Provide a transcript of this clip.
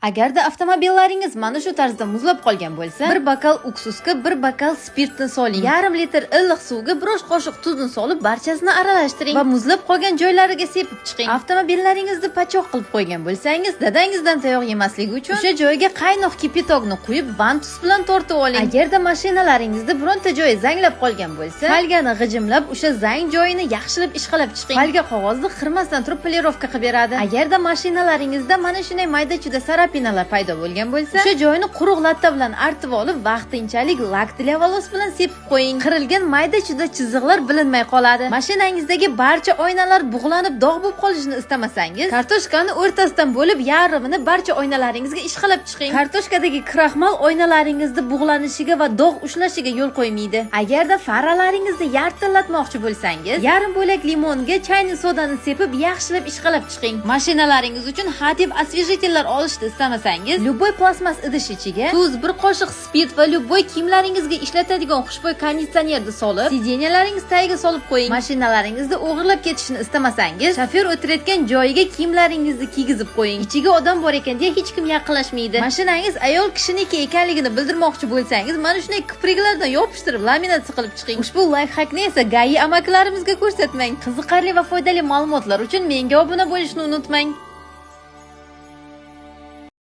Agarda avtomobillaringiz mana shu tarzda muzlab qolgan bo'lsa, bir bokal uksusga bir bokal spirtni soling. Yarim litr iliq suvga bir osh qoshiq tuzni solib, barchasini aralashtiring va muzlab qolgan joylariga sepib chiqing. Avtomobillaringizni pachoq qilib qo'ygan bo'lsangiz, dadangizdan tayoq yemasligi uchun o'sha joyga qaynoq кипяток ni quyib, вантуз bilan tortib oling. Agarda mashinalaringizda bironta joyi zanglab qolgan bo'lsa, folgani g'ijimlab, o'sha zang joyini yaxshilab ishqalab chiqing. Folga qog'ozni xirmasdan turib полировка qilib beradi. Agarda mashinalaringizda mana shunday mayda-chuyda царапина lar paydo bo'lgan bo'lsa, o'sha joyini quruq latta bilan artib olib, vaqtinchalik лак для волос bilan sepib qo'ying. Qirilgan mayda-chuyda chiziqlar bilinmay qoladi. Mashinangizdagi barcha oynalar bug'lanib, dog' bo'lib qolishini istamasangiz, kartoshkani o'rtasidan bo'lib, yarmini barcha oynalaringizga ishqalab chiqing. Kartoshkadagi kraxmal oynalaringizni bug'lanishiga va dog' ushlashiga yo'l qo'ymaydi. Agarda faralaringizni yartillatmoqchi bo'lsangiz, yarim bo'lak limonga чайный sodani sepib, yaxshilab ishqalab chiqing. Mashinalaringiz uchun hadeb освежитель lar olishni istamasangiz, любой plastmas idish ichiga tuz, bir qoshiq spirt va любой kiyimlaringizga ishlatadigan xushbo'y konditsionerni solib, сиденья laringiz tagiga solib qo'ying. Mashinalaringizni o'g'irlab ketishini istamasangiz, shofyor o'tirayotgan joyiga kiyimlaringizni kiygizib qo'ying. Ichiga odam bor ekan deya hech kim yaqinlashmaydi. Mashinangiz ayol kishiniki ekanligini bildirmoqchi bo'lsangiz, mana shunday kipriklardan yopishtirib, laminatsiya qilib chiqing. Ushbu лайфхак ni esa ГАИ amakilarimizga ko'rsatmang. Qiziqarli va foydali ma'lumotlar uchun menga obuna bo'lishni unutmang.